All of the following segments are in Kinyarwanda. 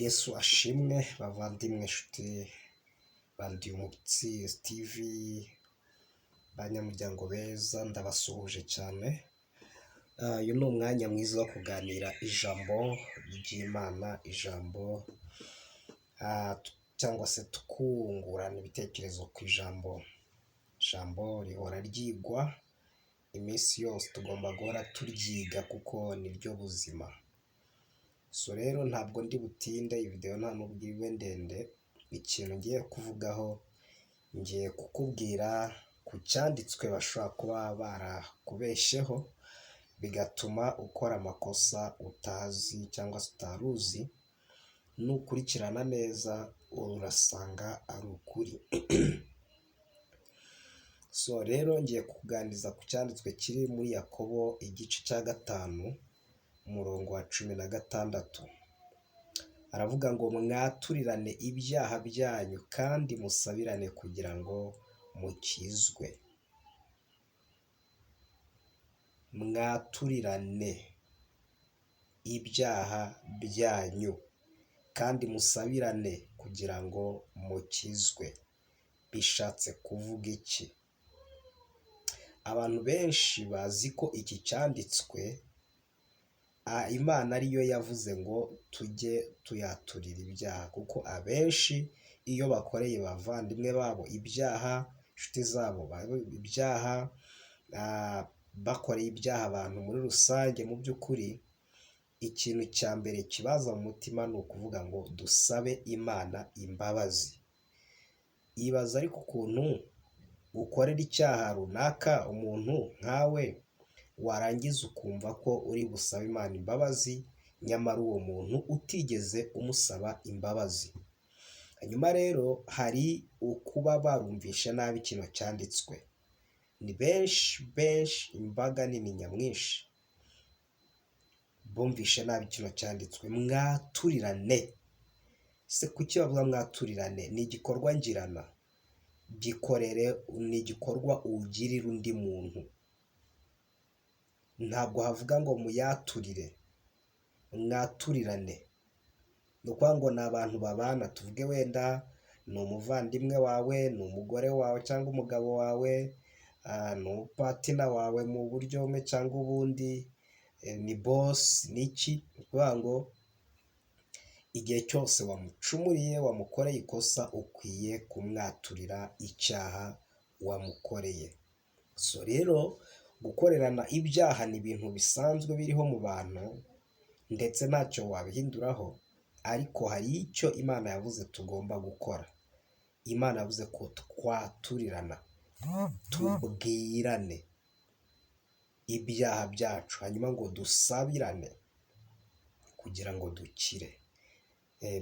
Yesu ashimwe bavandimwe nshuti ba Ndimutsi TV, banyamuryango beza ndabasuhuje cyane. Uyu ni umwanya mwiza wo kuganira ijambo ry'Imana, ijambo cyangwa se twungurana ibitekerezo ku ijambo. Ijambo rihora ryigwa iminsi yose, tugomba guhora turyiga kuko niryo buzima. So rero ntabwo ndi butinde, iyi video nta nubwo ibe ndende, ikintu ngiye kuvugaho ngiye kukubwira ku cyanditswe bashobora kuba barakubeshyeho bigatuma ukora amakosa utazi cyangwa se utari uzi, nukurikirana neza urasanga ari ukuri. So rero ngiye kukuganiriza ku cyanditswe kiri muri Yakobo igice cya 5 umurongo wa 16. Aravuga ngo mwaturirane ibyaha byanyu kandi musabirane kugira ngo mukizwe. Mwaturirane ibyaha byanyu kandi musabirane kugira ngo mukizwe. Bishatse kuvuga iki? Abantu benshi bazi ko iki cyanditswe Imana ariyo yavuze ngo tujye tuyaturira ibyaha, kuko abenshi iyo bakoreye bavandimwe babo ibyaha, inshuti zabo ibyaha, bakoreye ibyaha abantu muri rusange, mu by'ukuri ikintu cya mbere kibaza mu mutima ni ukuvuga ngo dusabe Imana imbabazi. Ibaza ariko ukuntu ukorera icyaha runaka umuntu nkawe, warangiza ukumva ko uri busabe Imana imbabazi, nyamara uwo muntu utigeze umusaba imbabazi. Hanyuma rero hari ukuba barumvishe nabi kino cyanditswe. Ni benshi benshi, imbaga nini nyamwinshi bumvishe nabi kino cyanditswe. Mwaturirane. Se kuki bavuga mwaturirane? Ni igikorwa ngirana, gikorere, ni igikorwa ugirira undi muntu. Ntabwo havuga ngo muyaturire, mwaturirane. Ni ukuvuga ngo ni abantu babana, tuvuge wenda ni umuvandimwe wawe, ni umugore wawe cyangwa umugabo wawe, ni umupatina wawe mu buryo bumwe cyangwa ubundi, ni bosi, ni iki? Ni ukuvuga ngo igihe cyose wamucumuriye, wamukoreye ikosa, ukwiye kumwaturira icyaha wamukoreye. So rero gukorerana ibyaha ni ibintu bisanzwe biriho mu bantu, ndetse ntacyo wabihinduraho, ariko hari icyo Imana yavuze tugomba gukora. Imana yavuze ko twaturirana, tubwirane ibyaha byacu, hanyuma ngo dusabirane kugira ngo dukire.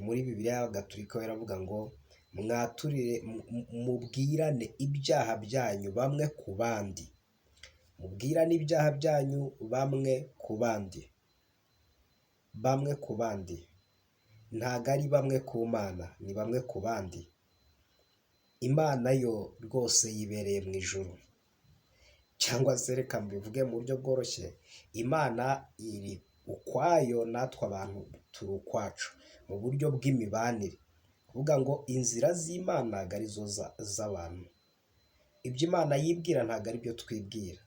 Muri Bibiliya Gatolika baravuga ngo mwaturire, mubwirane ibyaha byanyu bamwe ku bandi. Mubwirane ibyaha byanyu bamwe ku bandi. Bamwe ku bandi. Ntago ari bamwe ku Mana, ni bamwe ku bandi. Imana yo rwose yibereye mu ijuru. Cyangwa se reka mbivuge mu buryo bworoshye, Imana iri ukwayo natwe abantu turi ukwacu mu buryo bw'imibanire. Kuvuga ngo inzira z'Imana ntabwo arizo z'abantu. Ibyo Imana yibwira ntabwo ari byo twibwira.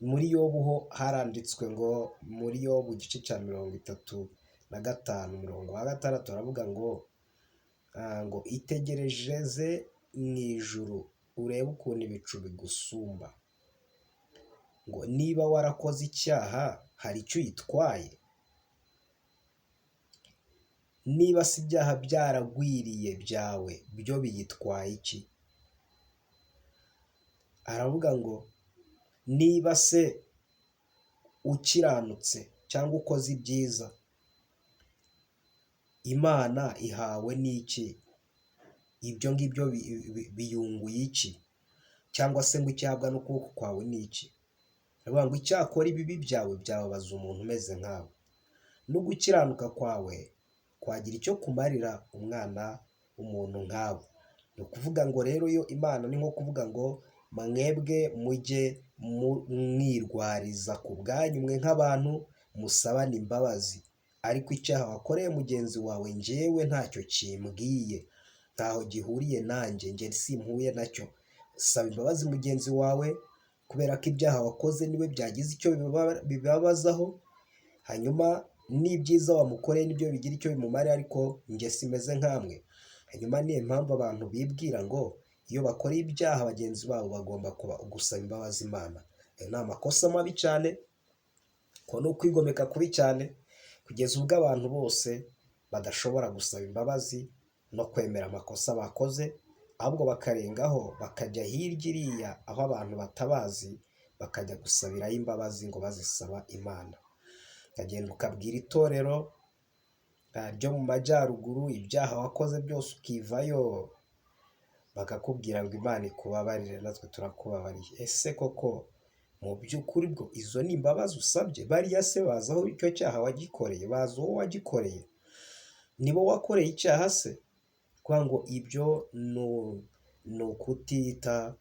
Muri Yobu ho haranditswe ngo, muri Yobu igice cya 35 umurongo wa 6 haravuga ngo ngo itegerereze mu ijuru urebe ukuntu ibicu bigusumba. Ngo niba warakoze icyaha hari icyo uyitwaye? Niba se ibyaha byaragwiriye byawe byo biyitwaye iki? Aravuga ngo niba se ukiranutse cyangwa ukoze ibyiza, Imana ihawe n'iki? Ibyo ngibyo biyunguye iki? Cyangwa se ngo icyahabwa n'ukuboko kwawe ni iki? Aravuga ngo icyakora ibibi byawe byababaza umuntu umeze nkawe, no gukiranuka kwawe kwagira icyo kumarira umwana w'umuntu nkawe. Ni ukuvuga ngo rero yo Imana ni nko kuvuga ngo mwebwe mujye mwirwariza ku bwanyu mwe nk'abantu, musabane imbabazi. Ariko icyaha wakoreye mugenzi wawe njyewe ntacyo kimbwiye, ntaho gihuriye nanjye, njye simpuye nacyo. Saba imbabazi mugenzi wawe kubera ko ibyaha wakoze niwe byagize icyo bibabazaho, hanyuma n'ibyiza wamukoreye nibyo bigira icyo bimumarira, ariko njye simeze nkamwe. Hanyuma niyo mpamvu abantu bibwira ngo iyo bakora ibyaha bagenzi babo bagomba gusaba imbabazi Imana. Ayo ni amakosa mabi cyane, ko ni ukwigomeka kubi cyane, kugeza ubwo abantu bose badashobora gusaba imbabazi no kwemera amakosa bakoze, ahubwo bakarengaho bakajya hirya iriya aho abantu batabazi, bakajya gusabirayo imbabazi ngo bazisaba Imana. Ukagenda ukabwira itorero ryo mu majyaruguru ibyaha wakoze byose ukivayo, bakakubwira ngo Imana ikubabarire natwe turakubabariye. Ese koko mu by'ukuri bwo izo ni imbabazi usabye? Bariya se bazi aho icyo cyaha wagikoreye? Bazi uwo wagikoreye? Nibo wakoreye icyaha se? Kuvuga ngo ibyo ni ukutita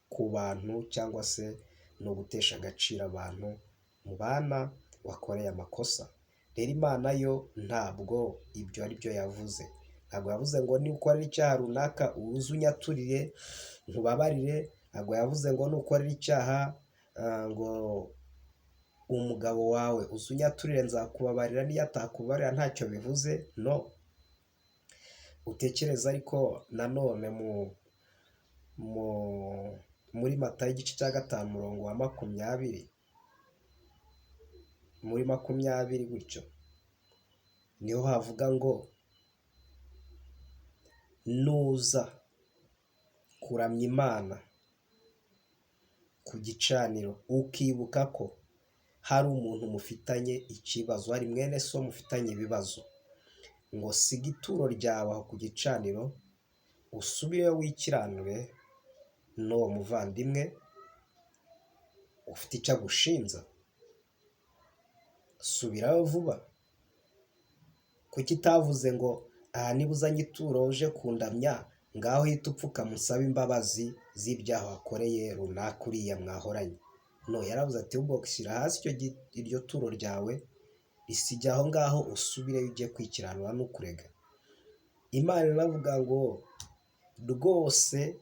ku bantu cyangwa se ni ugutesha agaciro abantu mubana wakoreye amakosa. Rero Imana yo ntabwo ibyo ari byo yavuze. Ntabwo yavuze ngo nukorera icyaha runaka uze unyaturire nkubabarire, ntabwo yavuze ngo nukorera icyaha ngo umugabo wawe uze unyaturire nzakubabarira, niyo atakubabarira ntacyo bivuze, no. Utekereza ariko nanone muri Matayo igice cya 5 umurongo wa 20, muri 20 gutyo, niho havuga ngo nuza kuramya Imana ku gicaniro ukibuka ko hari umuntu mufitanye ikibazo, hari mwene so mufitanye ibibazo, ngo siga ituro ryawe aho ku gicaniro usubireyo wikiranure n'uwo muvandimwe ufite icyo agushinza, subirayo vuba. Kuki itavuze ngo aha niba uzanye ituro uje kundamya, ngaho hita upfukama usabe imbabazi z'ibyaha wakoreye runaka uriya mwahoranye. No, yaravuze ati ahubwo shyira hasi iryo turo ryawe, risige aho ngaho usubireyo ujye kwikiranura n'ukurega. Imana iravuga ngo rwose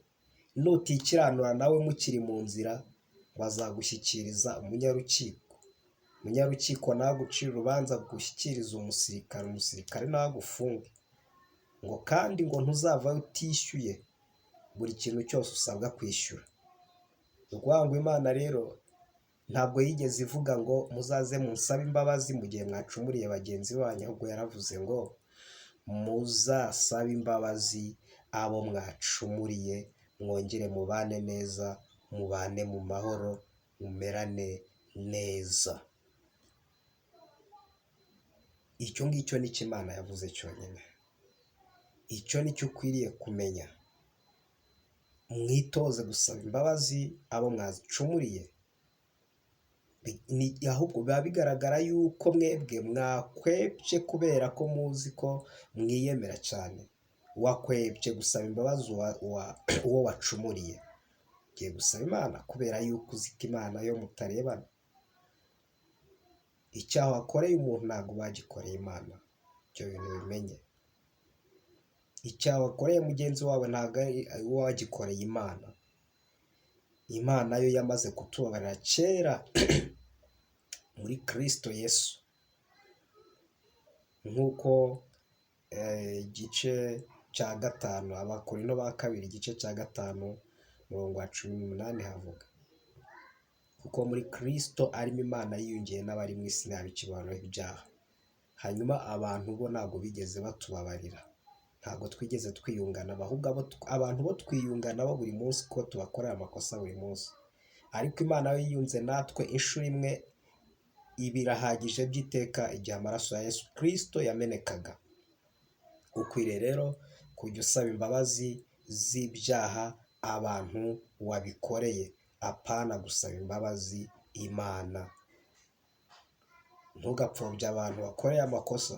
nutikiranura nawe mukiri mu nzira bazagushyikiriza umunyarukiko, umunyarukiko nagucira urubanza agushyikirize umusirikare, umusirikare nawe agufunge. Ngo kandi ngo ntuzavayo utishyuye buri kintu cyose usabwa kwishyura. Ni ukuvuga ngo Imana rero ntabwo yigeze ivuga ngo muzaze munsabe imbabazi mu gihe mwacumuriye bagenzi banyu, ahubwo yaravuze ngo muzasabe imbabazi abo mwacumuriye, mwongere mubane neza, mubane mu mahoro, mumerane neza. Icyo ngicyo nicyo Imana yavuze cyonyine. Icyo nicyo ukwiriye kumenya. Mwitoze gusaba imbabazi abo mwacumuriye, ahubwo biba bigaragara yuko mwebwe mwakwebye kubera ko muzi ko mwiyemera cyane. Wakwebye gusaba imbabazi uwo wacumuriye, ugiye gusaba Imana kubera yuko uzi ko Imana yo mutarebana. Icyaha wakoreye umuntu ntabwo bagikoreye Imana, ibyo bintu bimenye. Icyaha wakoreye mugenzi wawe ntabwo ari wowe wagikoreye Imana. Imana yo yamaze kutubabarira kera muri Kristo Yesu, nk'uko igice cya 5 Abakorinto ba kabiri igice cya 5 umurongo wa 18 havuga, kuko muri Kristo arimo Imana yiyungiye n'abari mu isi nta bikibaraho ibyaha. Hanyuma abantu bo ntabwo bigeze batubabarira, ntabwo twigeze twiyungana, ahubwo abantu bo twiyunga nabo buri munsi ko tubakorera amakosa buri munsi. Ariko Imana yo yiyunze natwe inshuro imwe, ibirahagije by'iteka igihe amaraso ya Yesu Kristo yamenekaga. Ukwiriye rero kujya usaba imbabazi z'ibyaha abantu wabikoreye, apana gusaba imbabazi Imana. Ntugapfobye abantu wakoreye amakosa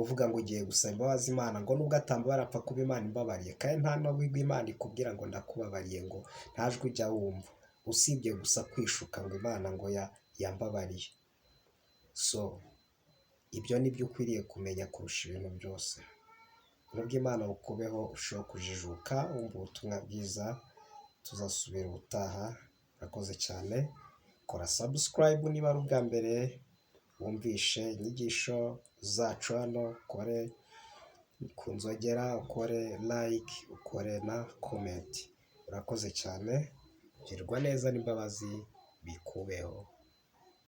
uvuga ngo ugiye gusaba imbabazi Imana, ngo nubwo atambara apfa kuba Imana imbabariye, kandi nta nubwo Imana ikubwira ngo ndakubabariye, ngo nta jwi ujya wumva, usibye gusa kwishuka ngo Imana ngo yambabariye. So ibyo ni byo ukwiriye kumenya kurusha ibintu byose. Ubuntu bw'Imana bukubeho, urusheho kujijuka wumva ubutumwa bwiza. Tuzasubira ubutaha. Urakoze cyane. Kora subscribe niba ari ubwa mbere wumvishe inyigisho zacu hano, ukore ku nzogera, ukore like, ukore na comment. Urakoze cyane, girwa neza n'imbabazi bikubeho.